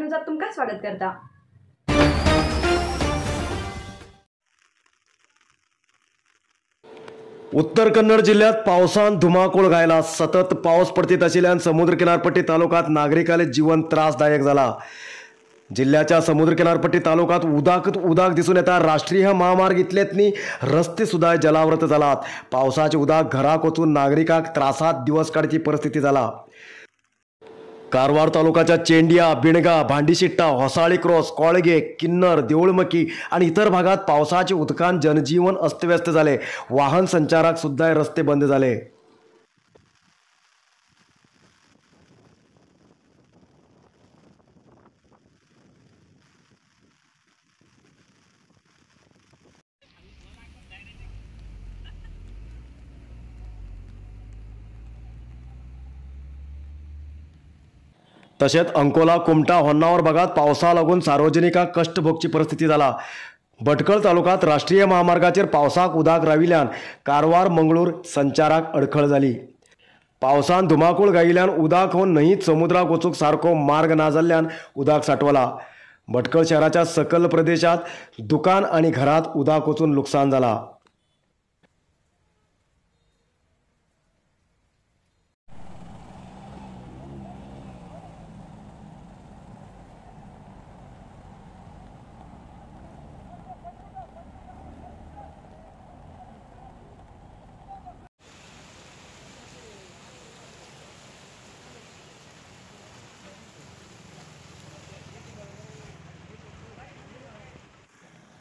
न्यूजात तुमकां स्वागत करता। उत्तर कन्नड जिल्ह्यात पावसान धुमाकूळ घायला। सतत पाऊस पडतीत आशिल्ल्यान समुद्र किनारपट्टी तालुक्यात नागरिकाले जीवन त्रासदायक झाला। जिल्ह्याच्या समुद्र किनारपट्टी तालुक्यात उदाकत उदाक दिसून येता। राष्ट्रीय महामार्ग इतलेच न्ही रस्ते सुद्धा जलावृत जालात। पावसाचे उदाक घराक वचून नागरिकांक त्रासात दिवस काडची परिस्थिती जाला। कारवार तालुक्याच्या चेंडिया, बिणगा, भांडीशिट्टा, होसाळी क्रॉस, कोळगे, किन्नर, देऊळमकी आणि इतर भागात पावसाचे उदकान जनजीवन अस्तव्यस्त झाले। वाहन संचाराक सुद्धा रस्ते बंद झाले। तसेच अंकोला, कुमटा, होन्नावर भागात पावसा लागून सार्वजनिकांक कष्ट भोगची परिस्थिती जाला। भटकळ तालुक्यात राष्ट्रीय महामार्गाचेर पावसाक उदक राविल्ल्यान कारवार मंगळूर संचाराक अडखळ जाली। पावसान धुमाकूळ घायिल्ल्यान उदक हो न्हंयत समुद्राक वचूंक सारको मार्ग ना जाल्ल्यान उदक सांठवला। भटकळ शहराच्या सकल प्रदेशात दुकान आनी घरात उदक वचून लुकसाण जाला।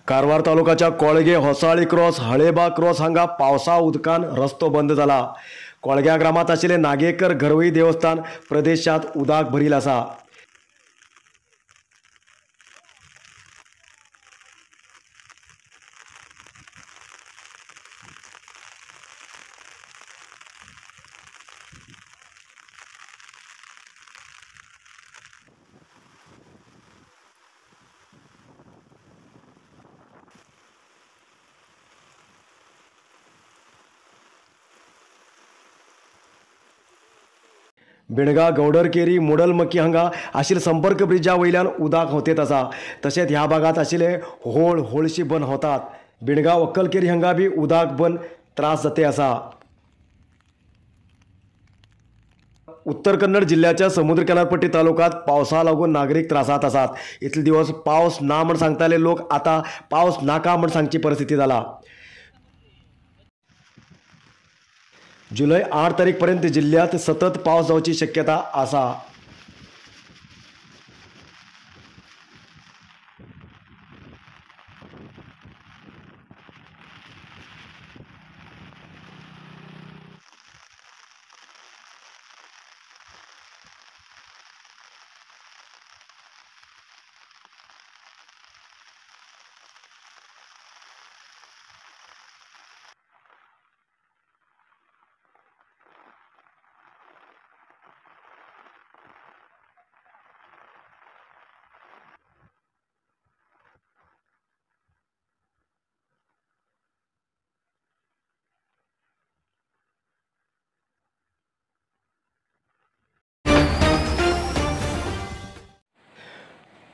कारवार तालुक्याच्या कोळगे, होसाळी क्रॉस, हळेबा क्रॉस हांगा पावसा उदकान रस्तो बंद जाला। कोळग्या ग्रामात आशिल्ले नागेकर घरवई देवस्थान प्रदेशात उदक भरील आसा। बिणगा, गौडरकेरी, मुडलमकी हांगा आशिल्ले संपर्क ब्रिजा वयल्यान उदक होतेत आसा। तशेंच ह्या भागात आशिल्ले होळ होळशी बंद होतात। बिणगा, वक्कलकेरी हांगा बी उदक बंद त्रास जाते आसा। उत्तर कन्नड जिल्ह्याच्या समुद्र किनारपट्टी तालुक्यात पावसा लागून नागरीक त्रासात आसात। इतले दिवस पावस ना म्हण सांगताले लोक आता पावस नाका म्हण सांगची परिस्थिती जाला। जुलै 8 तारीख पर्यंत जिल्ह्यात सतत पावस जावची शक्यता आसा।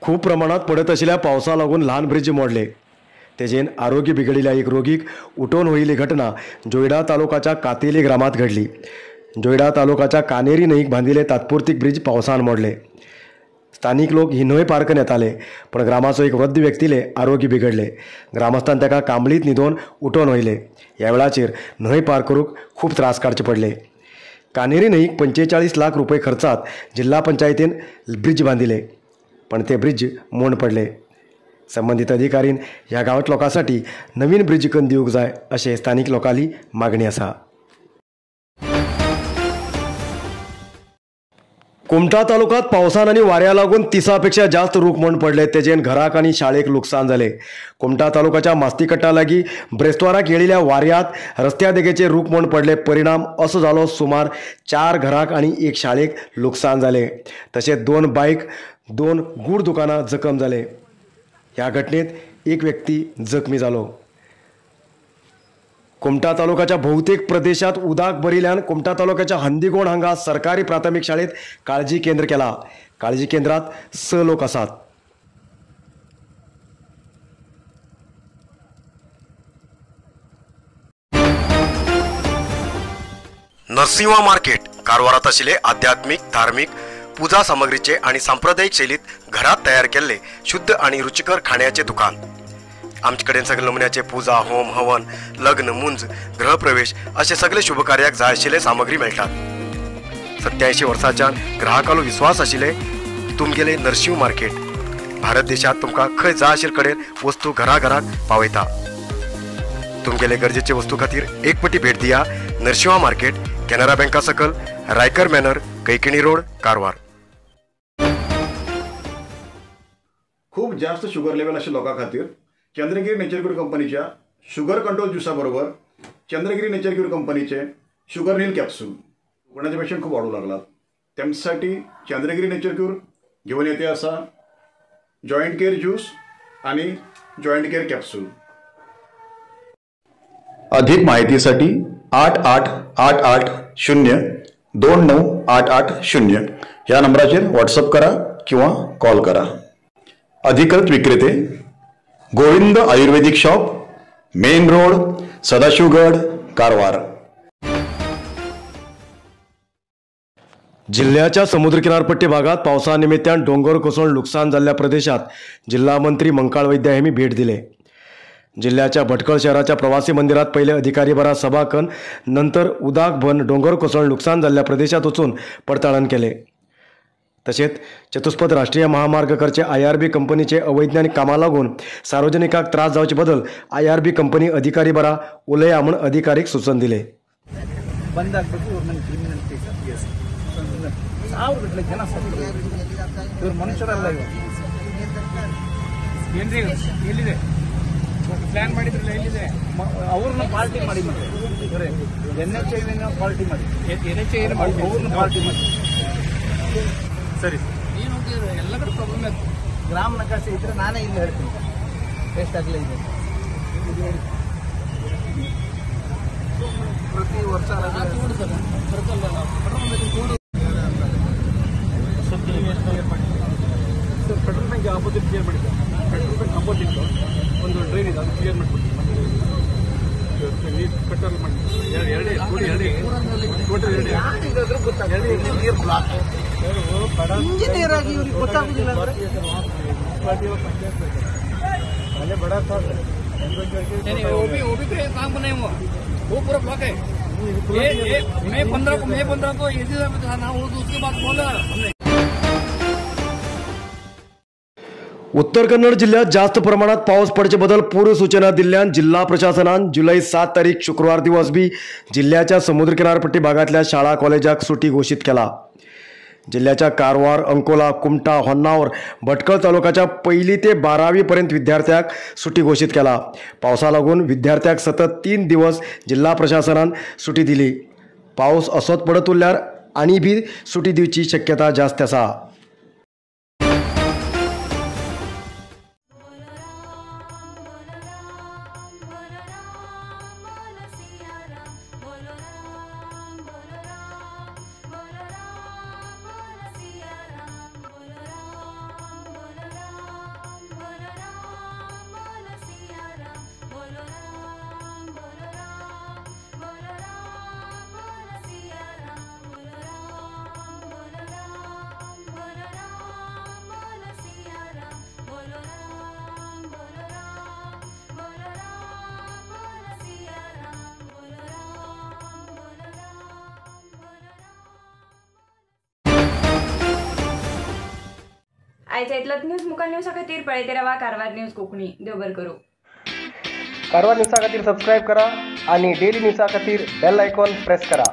खूप प्रमाणात पडत आशिल्ल्या पावसा लागून ल्हान ब्रिज मोडले। तेजेन आरोग्य बिघडिल्ल्या एक रोगीक उठोवन होयिल्ली घटना जोयडा तालुकाच्या कातेली ग्रामात घडली। जोयडा तालुकाच्या कानेरी न्हंयक बांदिल्ले तात्पुरतीक ब्रिज पावसान मोडले। स्थानिक लोक ही न्हंय पार करून येताले, पण ग्रामाचो एक वृद्ध व्यक्तीले आरोग्य बिघडले। ग्रामस्थान ताका कांबळीत न्हिदोवन उठोवन व्हयले। ह्या वेळाचेर न्हंय पार करूंक खूब त्रास काडचे पडले। कानेरी न्हंयक 45 लाख रुपये खर्चात जिल्हा पंचायतीन ब्रिज बांदिले, पण ते ब्रिज मोड पडले। संबंधित अधिकारीन ह्या गांवात लोकांसाठी नवीन ब्रिज करून दिवंक जाय अशें स्थानिक लोकांली मागणी आसा। कुमठा तालुक्यात पावसान आनी वाऱ्या लागून 30 पेक्षा जास्त रूख मोड पडले। तेजेन घराक आनी शाळेक लुकसाण जाले। कुमठा तालुक्याच्या मास्तीकट्टा लागीं ब्रेस्ताराक येळिल्ल्या वाऱ्यात रस्त्या देगेचे रूख मोड पडले। परिणाम असो जालो सुमार 4 घराक आनी 1 शाळेक लुकसाण जाले। तशेंच 2 बायक, 2 गुड दुकानां जखम जाले। ह्या घटनेत एक व्यक्ती जखमी जालो। कुमठा तालुक्याच्या बहुतेक प्रदेशात उदक भरिल्ल्यान कुमठा तालुक्याच्या हंदीगोण हांगा सरकारी प्राथमिक शाळेत काळजी केंद्र केला। काळजी केंद्रात 6 लोक आसात। नरसिंहा मार्केट कारवारात आशिल्ले आध्यात्मिक धार्मिक पूजा सामग्रीचे आणि सांप्रदायिक शैलीत घरात तयार केल्ले शुद्ध आणि रुचिकर खाण्याचे दुकान। आमचे कडेन सगळे नमुन्याचे पूजा, होम, हवन, लग्न, मुंज, गृहप्रवेश असे सगळे शुभकार्याक जाय आशिल्ले सामग्री मेळटात। 87 वर्सांच्यान ग्राहकालो विश्वास आशिल्ले तुमगेले नरसिंह मार्केट भारत देशात तुमकां खंय जाय आशिल्ले कडेन वस्तू घराघराक पावयता। तुमगेले गरजेचे वस्तू खातीर एक पटी भेट दिया नरसिंहा मार्केट, कॅनरा बँका सकल, रायकर मॅनर, कैकिणी रोड, कारवार। खूप जास्त शुगर लेवल आशिल्ल्या लोकां खातीर चंद्रगिरी नेचर क्यूर कंपनीच्या शुगर कंट्रोल ज्युसा बरोबर चंद्रगिरी नेचर क्यूर कंपनीचे शुगर नील कॅप्सूल कोणाचे पेशंट खूप वाढू लागलात त्यांच्यासाठी चंद्रगिरी नेचर क्यूर घेऊन येते असा जॉईंट केअर ज्यूस आणि जॉईंट केअर कॅप्सूल। अधिक माहितीसाठी 888 8 0 2 9 8 8 0 या नंबराचेर व्हॉट्सअप करा किंवा कॉल करा। अधिकृत विक्रेते Govind Ayurvedic shop, main road, Sadashivgad, Karwar. जिल्ह्याच्या समुद्रकिनारपट्टी भागात पावसानिमित्तान डोंगर कोसळून नुकसान जाल्ल्या प्रदेशात जिल्हा मंत्री मंकाळ वैद्य यांनी भेट दिले। जिल्ह्याच्या भटकळ शहराच्या प्रवासी मंदिरात पहिले अधिकारी बरा सभा कन नंतर उदाक भन डोंगर कोसळून नुकसान जाल्ल्या प्रदेशात वचून पडताळण केले। तसेच चतुष्पथ राष्ट्रीय महामार्ग करचे IRB कंपनीचे अवैज्ञानिक कामा लागून सार्वजनिकाक त्रास जावचे बदल IRB company अधिकारी बरा उलया म्हूण अधिकारीक सूचन दिले। बंद ಆಗಬೇಕು ಇವರು ನನ್ನ ಕ್ರಿಮಿನಲ್ ಕೇಸ್ ಎಸ್ ಸಾವಿರಗಟ್ಟಲೆ ಜನ ಸತ್ತರು ಇವರು ಮನುಷ್ಯರಲ್ಲ ಇವರು ಏನ್ರಿ ಎಲ್ಲಿದೆ ಪ್ಲಾನ್ ಮಾಡಿದ್ರಲ್ಲ ಎಲ್ಲಿದೆ ಅವ್ರನ್ನ ಪಾರ್ಟಿ ಮಾಡಿ ಮತ್ತೆ ಇವರೇ NHI party ಮಾಡಿ NHI ಅವ್ರನ್ನ ಪಾರ್ಟಿ ಮಾಡಿ ಸರಿ ನೀನು ಎಲ್ಲ ಕಡೆ ಪ್ರಾಬ್ಲಮ್ ಆಯ್ತು ಗ್ರಾಮ ನಕಾಶೆ ಇದ್ರೆ ನಾನೇ ಇಲ್ಲಿ ಹೇಳ್ತೀನಿ ವೇಸ್ಟ್ ಆಗಲೇ ಇದೆ ಪ್ರತಿ ವರ್ಷ sir petrol bank opposite clear ಮಾಡಿದ್ದೆ ಪೆಟ್ರೋಲ್ ಬ್ಯಾಂಕ್ ಆಪೋಸಿಟ್ ಒಂದು ಡ್ರೈನ್ ಇದೆ ಅದು ಕ್ಲಿಯರ್ ಮಾಡಿಕೊಡ್ತೀವಿ ನೀರು ಪೆಟ್ರೋಲ್ ಮಾಡಿ ಎರಡೇ ಎರಡೇ ಟೋಟಲ್ ಎರಡೇ ನೀರು ಬ್ಲಾಕ್ ಇಂಜಿನಿಯರ್ ಆಗಿ ಇವ್ರಿಗೆ ಗೊತ್ತಾಗುದಿಲ್ಲ ಅಂದ್ರೆ ಬಡ ಸರ್ वो भी काम बनाए वो पूरा ब्लॉक है। ये मई 15 को ये ना हो तो उसके बाद बोला हमने। उत्तर कन्नड जिल्ह्यात जास्त प्रमाणात पाऊस पडचे बदल पूर्वसूचना दिल्ल्यान जिल्हा प्रशासनान जुलै 7 तारीख शुक्रवार दिवस बी जिल्ह्याच्या समुद्रकिनारपट्टी भागातल्या शाळा कॉलेजाक सुटी घोषित केला। जिल्ह्याच्या कारवार, अंकोला, कुमठा, होन्नावर, भटकळ तालुक्याच्या 1 ते 12वी पर्यंत विद्यार्थ्यांक सुटी घोषित केला। पावसा लागून विद्यार्थ्यांक सतत 3 दिवस जिल्हा प्रशासनान सुटी दिली। पाऊस असोच पडत उरल्यार आनी बी सुटी दिवची शक्यता जास्त आसा। आयच्या इतलोच न्यूज मुखार न्यूजा खातीर पळयत रावा कारवार न्यूज कोंकणी। देव बरें करूं। कारवार न्यूजा खातीर सबस्क्रायब करा आणि डेली न्यूजा खातीर बेल आयकॉन प्रेस करा।